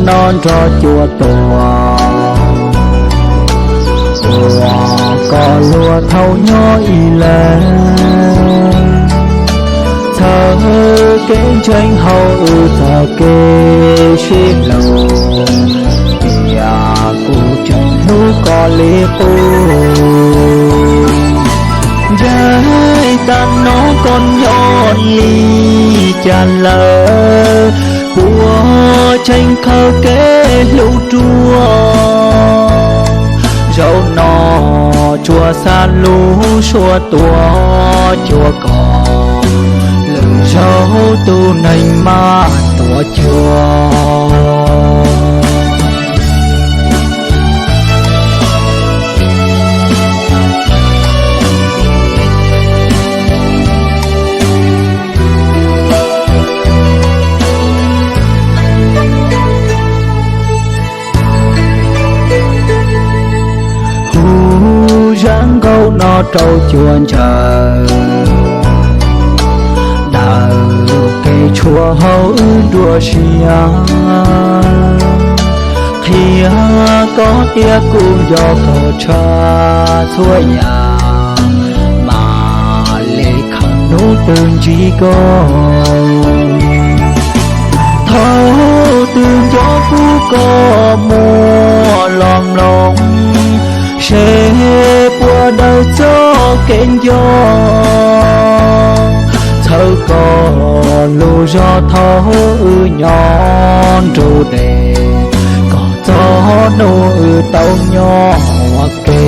no nrog cua tuag, uas koj luag thaum nyob ib leeg. Txhawb kev ntseeg hauv wb txoj kev sib hlub, tias kuv tseem hlub koj li qub. Ntshe tag no koj nyob li cas lawm, puas tseem khaws kev hlub ruaj? Zaum no tsuas xa lub suab tuaj cuag koj, lwm zaug tus neeg maj tuaj cuag. Hu zaj nkauj no rau cua ntsawg, daws kev tshuav hauv wb nruab siab. Qhia koj tias kuv nco koj tshaj txhua yam, mam li khawm hnub twg ntsib koj. Thaum twg nco kuv koj muaj los mloog, seb puas daws txoj kev nco. Txhawb koj lub zog thaum wb nyob nrug dej, kom txog hnub wb tau nyob ua ke.